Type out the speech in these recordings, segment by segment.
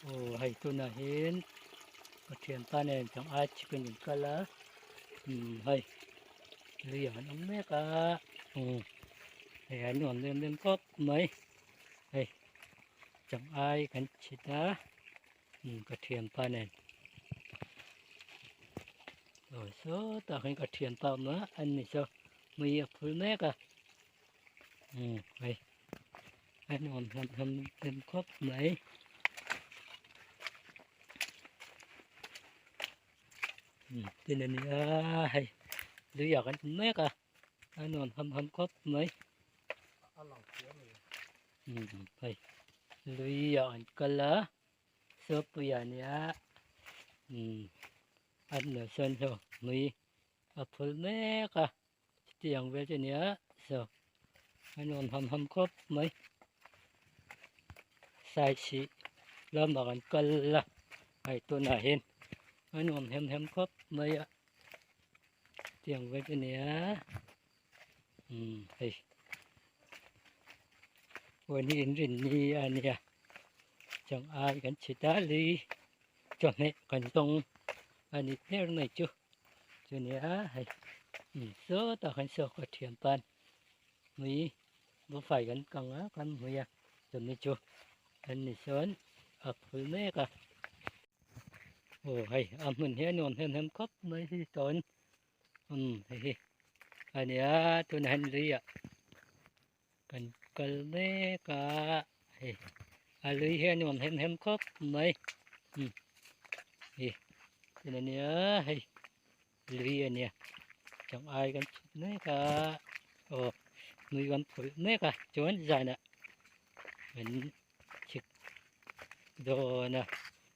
Aw hei tunah hian ka thianpa nen chang ai chicken in kal a umm hei lui ang an awm mek a umm hei an nuam em em khawp mai hei chang ai kan chhit a umm ka thianpa nen aw sawtah khian ka thianpa awm a an ni saw mei a phul mek a umm hei. A nuam hlawm hlawm em khawp mai. Tin a ni a hei luiah kan awm mek a a nuam hlawm hlawm khawp mai. Hei luiah an kal a sawpuiah a nia a hnuai sawn saw mui a phul mek a. Chutiang vel chu a nia saw a nuam ham ham khawp mai saisih lamah kan kal a hei tunah hian a nuam hem hem khawp mai a chutiang vel chu a nia umm hei huan hi inrinni a nia chang ai kan chhit a lui chawhmeh kan zawng a ni ber mai chu. Chunia hei sawtah khan saw ka thiam pan mui bawfai kan kang a kan hmui a chumi chu an ni sawn a phul mek a aw hei a hmun hi a nuam hem hem khawp mai hi tawn umm hei hi a nia tunah hian lui ah kan kal mek a hei a lui hi a nuam hem hem khawp mai umm hi tin a nia hei lui a nia chang ai kan chhut mek a aw nui kan phulh mek a chuan zanah kan chhik dawn a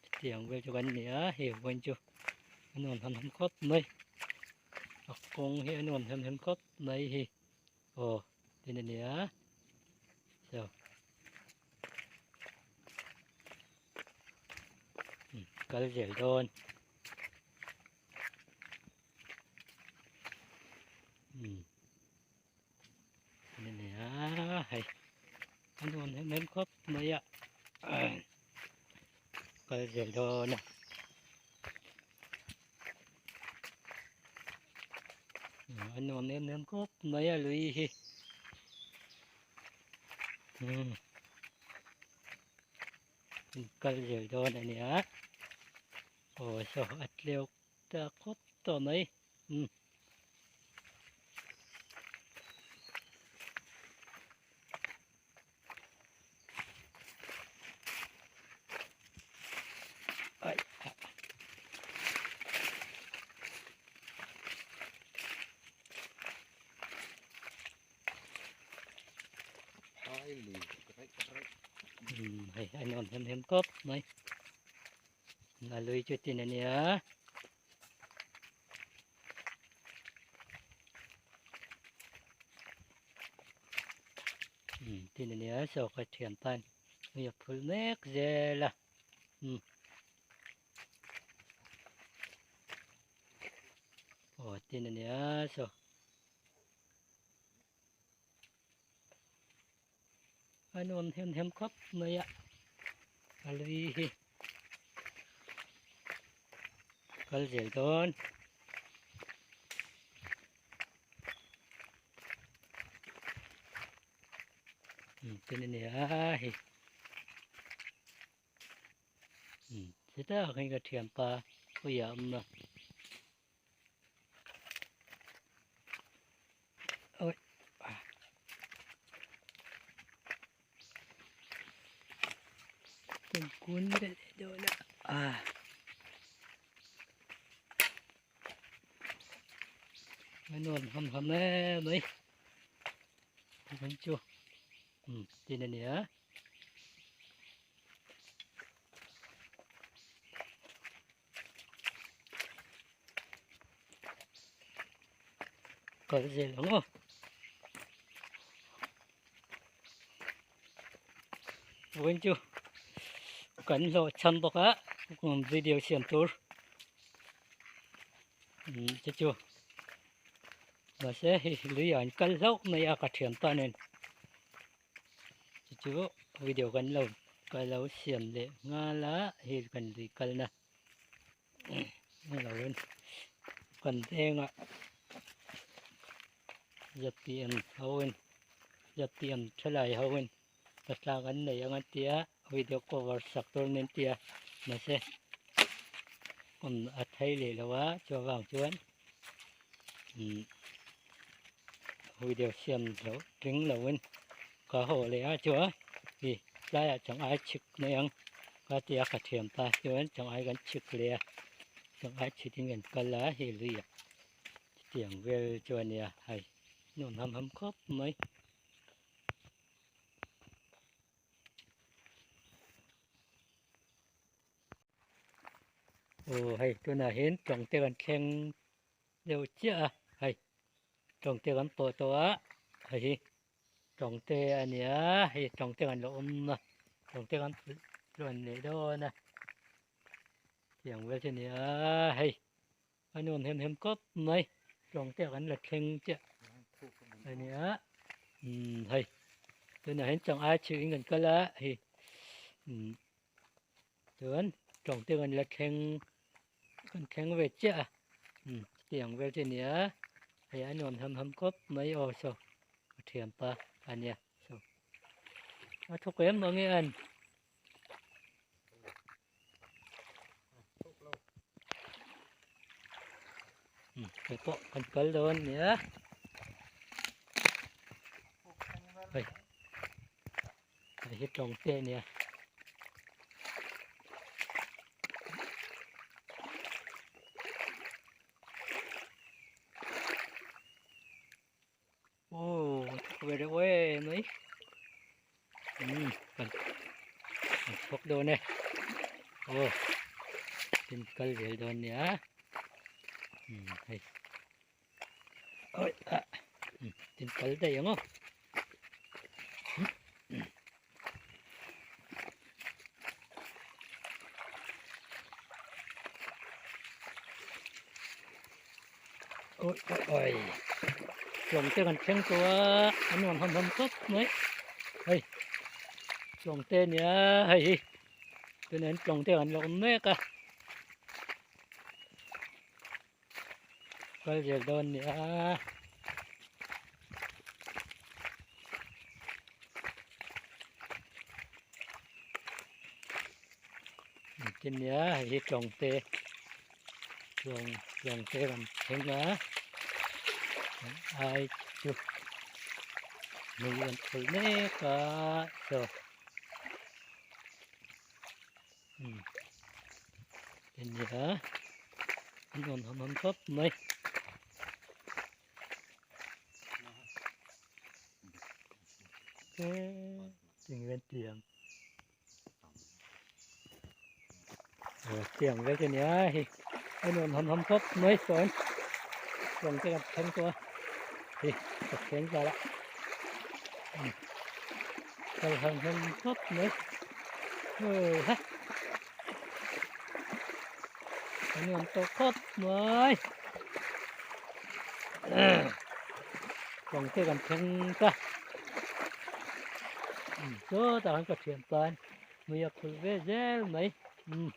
chutiang vel chu kan ni a hei huan chu a nuam hem hem khawp mai a kawng hi a nuam hem hem khawp mai hi. Aw tin a nia so kal zel dawn um tin a nia hei a nuam em em khawp mai a kal zel dawn a. A nuam em em khawp mai a lui hi umm kal zel dawn a nia aw saw a tleu ta khawp tawh mai umm. Hei a nuam hem hem khawp mai a lui chu tin a nia. Umm tin a nia saw ka thiam pan hei a phul mek zel a umm aw tin a nia saw a nuam hem hem khawp mai a a lui hi kal zel dawn. Tin a nia hei chutah khan ka thianpa puia a awm a awi kan kun leh dawn a. A nuam ham ham em mai tikhan chu umm tin a nia kal zel ang aw vawiin chu kan hlawh cham bawk a video siam tur. Umm chu chu mahse hei lui ah an kal hlauh mai a ka thianpa nen chu chu video kan lo. Ka lo siam leh nghal a, hei kan lui kalna lo in kan vengah zpm ho in zpm thalai ho in patlang an nei ang an ti a video cover sak tur an ti a mahse awm a thei leh lo a chuvang chuan umm video siam loh tling lo in ka haw leh a chuan hei tlaiah chang ai chhik mai ang ka ti a ka thiam ta chuan chang ai kan chhik leh a chang ai chhit in kan kal a hei luiah chutiang vel chu a nia hei nuam ham ham khawp mai. Aw hei tunah hian tawng te kan thleng deuh chiah a hei tawng te kan pawh tawh a hei hi tawng te a ni a hei tawng te kan la awm a tawng te kan tluan leh dawn a tiang vel chu a ni a hei a nuam hem hem khawp mai tawng te kan la thleng chiah a ni a umm hei tunah hian chang ai chhip in kan kal a hei umm. Chuan tawng te kan la thleng kan thleng ve chiah a umm chutiang vel chu a ni a hei a nuam ham ham khawp mai aw saw ka thianpa a nia saw a thawk em ang e an. Hei pawh kan kal dawn a nia hei. Hei hi tawng te a nia. Aw thawk ve reuh em mai. Umm kan kan chhuak dawn e. Aw tin kal zel dawn nia. Umm hei. Oi ah tin kal daih ang aw. Oi oi oi chuang te kan thleng tawh a an nuam ham ham khawp mai hei chuang te nia hei hi tunah hian chuang te kan la awm mek a. Kal zel dawn ni a. Engtin nia hei hi tawng te tawng tawng te kan thleng a ai chu mei an thawlh mek a saw umm ania an rawn ham ham khawp mai. Tiang vel chu ania hei an rawn ham ham khawp mai sawn tawng te kan thleng tawh a hei ka thleng ta la kal ham ham khawp mai hei ha a nuam tawh khawp mai tawng te kan thleng ta chutah khan ka thian tan mui a khulh ve zel mai umm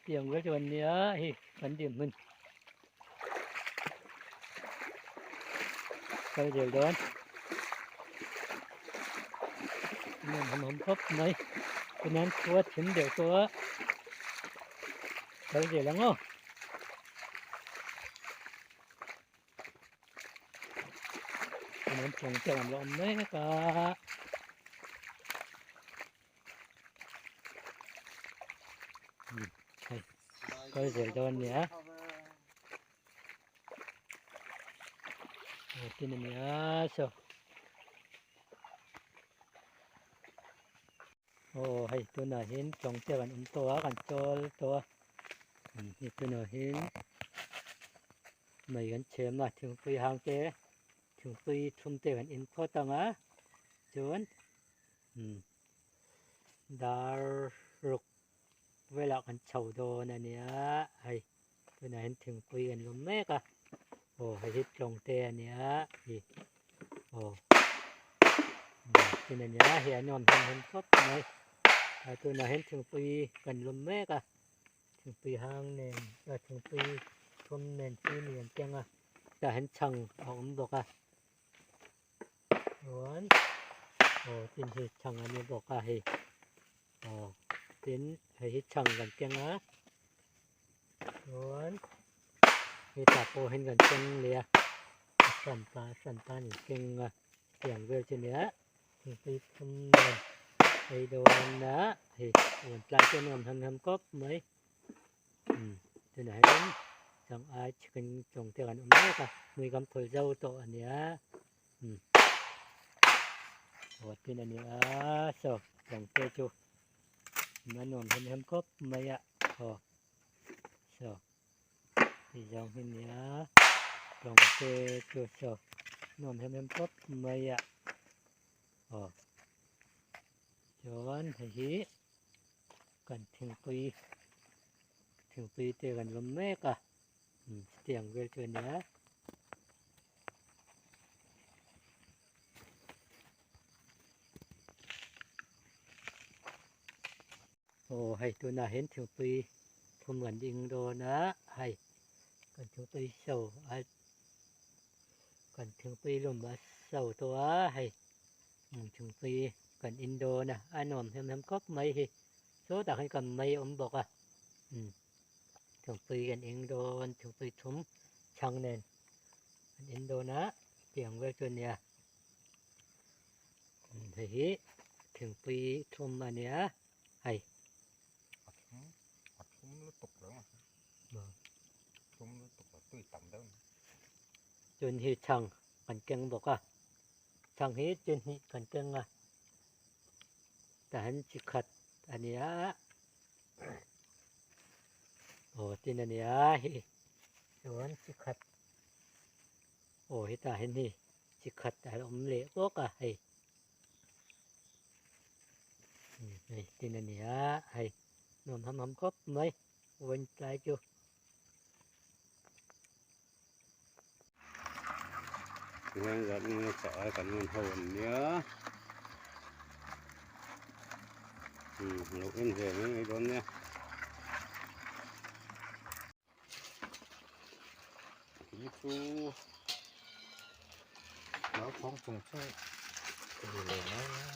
tiang vel chu an nia hei kan dim hmun kal zel dawn nuam ham ham khawp mai chuan khua thim deuh tawh a kal zel ang aw. An tawng te an la awm mek a. Hei kal zel dawn nia. Tin a nia saw. Aw hei tunah hian tawng te kan awm tawh a kan chawl tawh a hei tunah hian mei kan chhem a thingpui hang te thingpui thum te kan in phawt ang a chuan dar ruk velah kan chho dawn a nia hei tunah hian thingpui kan lum mek a aw hei hi tlawng te a nia ih aw tin a nia hei an awm hem hem khawp mai. Ah tunah hian thingpui kan lawm mek a thingpui hang nen ah thingpui thum nen chini an keng a tah hian chhang a awm bawk a chuan aw tin hei chhang a ni bawk a hei aw tin hei hi chhang kan keng a chuan hetah pawh hian kan keng leh a a hran pa a hran pa an keng a tiang vel chu nia thingpui thum nen ei dawn a hei rawn tlai chu a nuam ham ham khawp mai umm tunah hian chang ai chicken tawng te kan awm mek a hmui kan phawlh zo tawh a nia umm aw tin a nia saw tawng te chu a nuam ham ham khawp mai a aw saw ti zawng hi nia tawng te chu saw nuam hem hem khawp mai a aw chuan hei hi kan thingpui thingpui te kan lawm mek a umm chutiang vel chu a nia. Aw hei tunah hian thingpui thum kan ding dawn a hei kan thingpui so a kan thingpui lum a so tawh a hei thingpui kan in dawn a a nuam hem hem khawp mai hi sawtah khan kan mei a awm bawk a umm thingpui kan eng dawn thingpui thum chhang nen kan in dawn a tiang vel chu a nia. Hei hi thingpui thum a nia hei. A thum a thum lutuk lo a thum lutuk lo tui tam deuh a ni. Chun hi chhang kan keng bawk a chhang hi chi hnih kan keng a tah hian chi khat a nia aw tin a nia hei chuan chi khat aw hetah hian hei. Chi khat a awm leh bawk a hei hei tin a ni a hei nuam ham ham khawp mai vawiin tlai chu. Tihian zat nge chah ai kan ngen ho an nia umm lo en ve mai mai dawn nia. Hi chu naupang chung chu a ni lo mai a.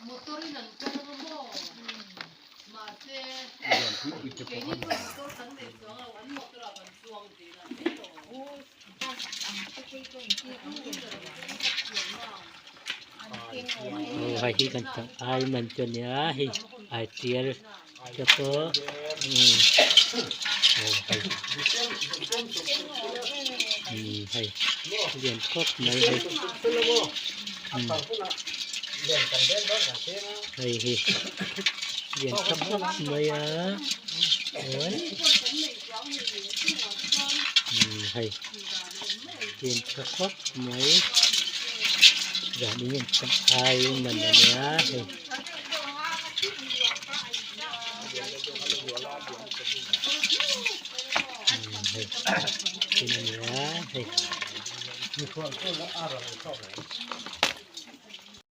Motor in an kal anga maw? Mahse keini pawh motor kan nei chuang lo, an motor ah kan chuang tih na mai lo. Aw hei hi kan chang ai man chu ania hei ai tial te pawh umm aw hei umm hei lian khawp mai hei umm hei hi lian tha khawp mai a chuan umm hei lian tha khawp mai zanin ai man ania hei. Hei tin a ni a hei.